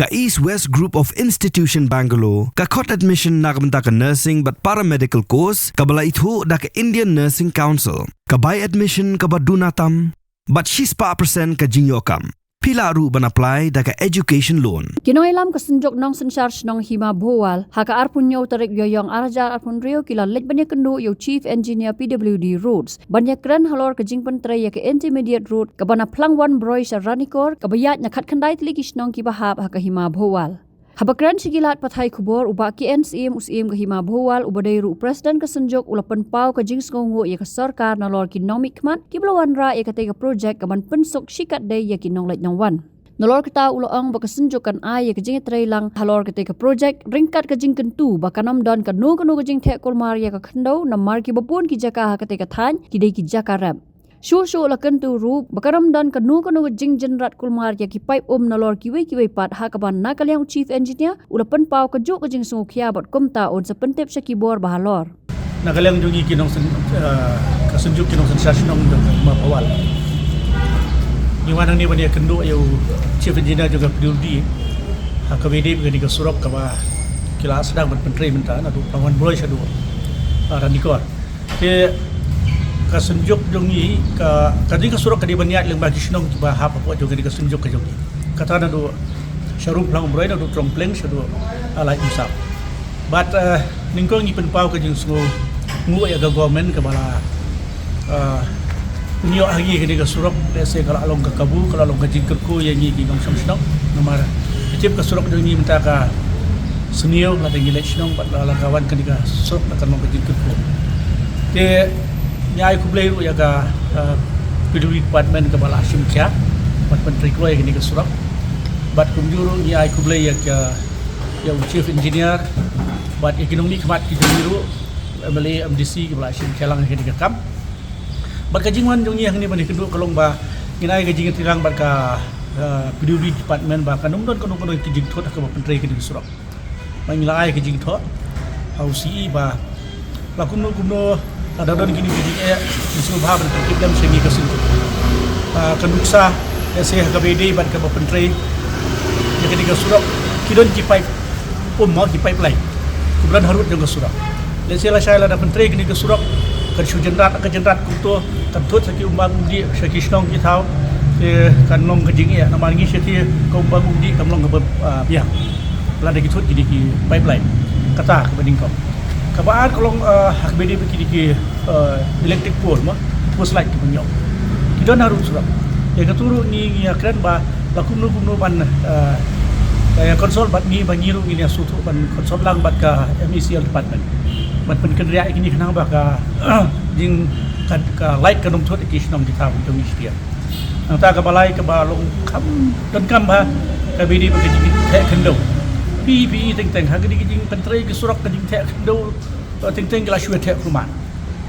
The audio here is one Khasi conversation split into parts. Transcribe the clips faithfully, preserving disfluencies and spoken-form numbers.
Ka East West Group of Institution Bangalore ka khot admission na ka bynta ka nursing bad paramedical course kaba la ithuh da ka Indian Nursing Council. Ka bai admission kaba duna tam bad shispah percent ka jingïoh kam. Phi lah ruh ban apply da ka education loan. Ki nongïalam ka Synjuk Nongsynshar Shnong Hima Bhowal ha ka arphew hynñiew tarik Ïewïong arhajar arphew hynriew ki la leit ban ïakynduh ïa u Chief Engineer P W D Roads ban ïakren halor ka jingpyntrei ïa ka Intermediate Road kaba na Phlangwan Broi sha Ranikor, kaba ïaid na khatkhyndai tylli ki shnong kiba hap ha ka Hima Bhowal. Haba kren sha ki lad pathai khubor, u Bah K N Syiem, u Syiem ka Hima Bhowal, uba dei ruh u President ka Synjuk, u la pynpaw ka jingsngewnguh ïa ka sorkar nalor ki nongmihkhmat kiba la wanrah ïa katei ka projek kaban pynsuk shikatdei ïa ki nongleit nongwan. Nalor kata, u la ong ba ka Synjuk kan ai ïa ka jingïatreilang halor katei ka projek ryngkat ka jingkyntu ba kan ym don kano kano ka jingtheh kulmar ïa ka khyndew, namar kiba bun ki jaka ha katei ka thaiñ ki dei ki jaka rep. Shuh shuh u la kyntu ruh ba kan ym don kano kano ka jingjynrat kulmar ïa ki paip um nalor kiwei kiwei pat, ha kaba na ka liang u Chief Engineer u la pynpaw kajuh ka jingsngewkhia bad kumta un sa pyntip sha ki bor ba halor. Na ka liang jong ngi ki nongsyn, eh, ka Synjuk ki Nongsynshar Shnong jong ka Hima Bhowal, ngi wan hangne ban ïakynduh ïa u Chief Engineer jong ka P W D ha kaba ïadei bad kane ka surok kaba ki la sdang ban pyntrei mynta naduh Phlangwan Broi shaduh, ah, Ranikor. Te ka Synjuk jong ngi ka, kane ka surok ka dei ban ïaid lyngba ki shnong kiba hap hapoh jong kane ka Synjuk ka jong ngi. Kata naduh sharum Phlangwan Broi, naduh Throngpleng shaduh, ah, Laitumsap. Bad, eh, nyngkong ngi pynpaw ka jingsngewnguh ïa ka government kaba la, eh, pynïoh ha ngi kane ka surok, lehse ka la long ka kabu, ka la long ka jingkyrkhu ïa ngi ki nongshong shnong. Namar ka tip ka surok jong ngi mynta ka sniew, lada ngi leit shnong bad lada ka wan kane ka surok, la ka long ka jingkyrkhu. Te ngi ai khublei ruh ïa ka, eh, P W D department kaba la shim khia bad pyntrei kloi ïa kane ka surok. Bad kumjuh ruh ngi ai khublei ïa ka, ïa u Chief Engineer bad ïa ki nongmihkhmat ki jong ngi ruh, M L A, M D C, kiba la shim khia lang ïa kane ka kam. Bad ka jingwan jong ngi hangne ban ïakynduh ka long ba ngin ai ka jingïatreilang bad ka, eh, P W D department ba kan ym don kano kano ki jingthut ha kaba pyntrei kane ka surok. Ba ngi la ai ka jingthoh ha u C E ba la kumno kumno lada don kine ki jingeh, ngin sngewbha ban pyntip lem sha ngi ka Synjuk. Ah, ka nuksa, lehse ha kaba ïadei bad kaba pyntrei ïa kane ka surok, ki don ki paip um, mo, ki pipeline kiba don harud jong ka surok. Lehse lashai lada pyntrei kane ka surok, kan shu jynrat, kan jynrat kumto, kan thut sha ki umbam umdih, sha ki shnong ki thaw, te kan long ka jingeh, namar ngi shatei ka umbam umdih kam long kaba, ah, biang lada ki thut kine ki pipeline. Kata kaba nyngkong. Kaba ar ka long, ah, ha kaba ïadei bad kine ki, ah, electric pole, mo, post light kiba ñiew, ki don harud surok. Ïa katu ruh ngi, ngi ïakren ba la kumno kumno ban, ah, ïa consult bad ngi, ba ngi ruh ngin ïa sngewthuh ban consult lang bad ka M E C L department ban pynkynriah ïa kine khnang ba ka jing ka, ka light kan ym thut ïa ki shnong ki thaw jong ngi shatia. Nangta kaba lai kaba long kham donkam bha kaba ïadei bad ka jingtheh khyndew. Phi, phi teng teng ha kine ki jingpyntrei ki surok ka jingtheh khyndew, eh, teng teng ki la shu theh kulmar.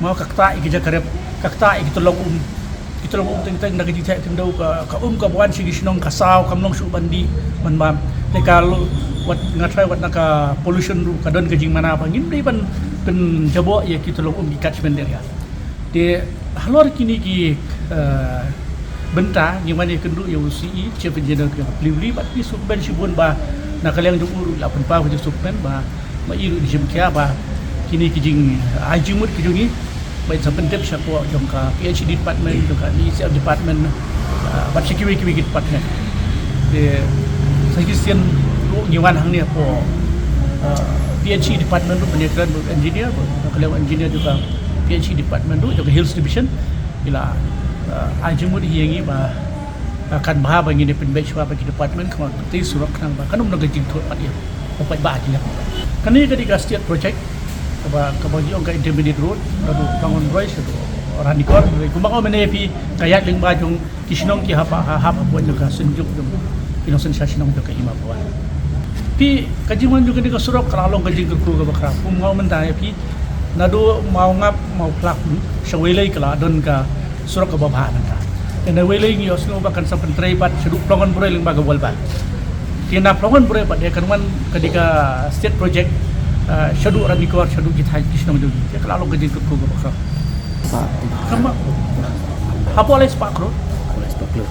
Mo, ka ktah ïa ki jaka rep, ka ktah ïa ki tyllong um. Ki tyllong um teng teng da ka jingtheh khyndew, ka, ka um kaba wan sha ki shnong ka saw, kam long shuh ban dih ban bam. Te ka lo, wat nga tharai wat na ka pollution ruh ka don ka jingmana ba ngim dei ban pynjaboh ïa ki tyllong um, ki catchment area. Te halor kine ki, eh, bynta ngi wan ïakynduh ïa u C E, Chief Engineer ka P W D, bad ngi sngewkmen shibun ba na ka liang jong u ruh la pynpaw ka jingsngewkmen ba ma i ruh i shim khia ba kine ki jing, eh, ai jingmut ki jong ngi ba in sa pyntip shapoh jong ka P H E department, jong ka M E C L department, eh, bad sha kiwei kiwei ki department. Te sa shisien ruh ngi wan hangne hapoh, eh, P H E department ruh, ban ïakren bad engineer, bad na ka liang engineer jong ka P H E department ruh, jong ka Hills Division, ki la, eh, ai jingmut hi ïa ngi ba, eh, kan bha ba ngin ïa pynbeit shuwa bad ki department khnang ba kata surok khnang ba kan ym don ka jingthut pat ïa u paidbah ki leh. Kane ka dei ka state project kaba, kaba ngi ong ka intermediate road, naduh Phlangwan Broi shaduh Ranikor. Kumba ong mynne ïa phi, ka ïaid lyngba jong ki shnong ki hap, ha, hap hapoh jong ka Synjuk jong ki Nongsynshar Shnong jong ka Hima Bhowal. Phi, ka jingwan jong kane ka surok ka la long ka jingkyrkhu kaba khraw. Kum nga ong mynta ïa phi, naduh Mawngap, Mawphlang, sha Weilei ka la don ka surok kaba bha mynta. Te na Weilei ngi ïohsngew ba kan sa pyntrei pat shaduh Phlangwan Broi lyngba ka World Bank. Te na Phlangwan Broi pat de kan wan ka dei ka state project, ah, shaduh Ranikor, shaduh ki thaiñ ki shnong jong ngi. Te ka la long ka jingkyrkhu kaba khraw. Kama hapoh lai spah klur. Hapoh lai spah klur.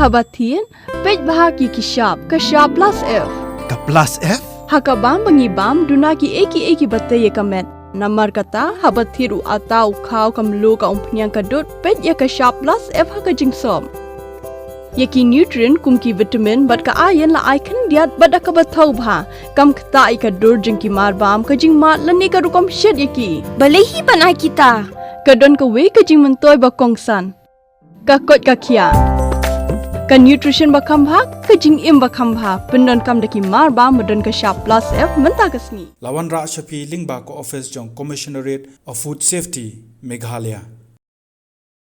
Haba thied, peit bha ki ki shap, ka shap plus F. Ka plus F? Ha ka bam ba ngi bam, duna ki ei ki ei ki ba tei ïa ka met. Namar kata, haba thied u ata, u khaw, ka mluh, ka umphniang, ka dud, peit ïa ka shap plus F ha ka jingsop. Ïa ki nutrient kum ki vitamin bad ka iron la ai khyndiat bad da kaba thaw bha. Kam ktah ïa ka dur jong ki mar bam, ka jingmad lane ka rukom shet ïa ki. Balei hi ban ai kita? Ka don kawei ka jingmyntoi ba kongsan. Ka koit ka khiah. Ka nutrition ba kham bha, ka jingim ba kham bha. Pyndonkam da ki mar bam ba don ka shap plus F mynta ka sngi. La wanrah sha phi lyngba ka office jong Commissionerate of Food Safety, Meghalaya.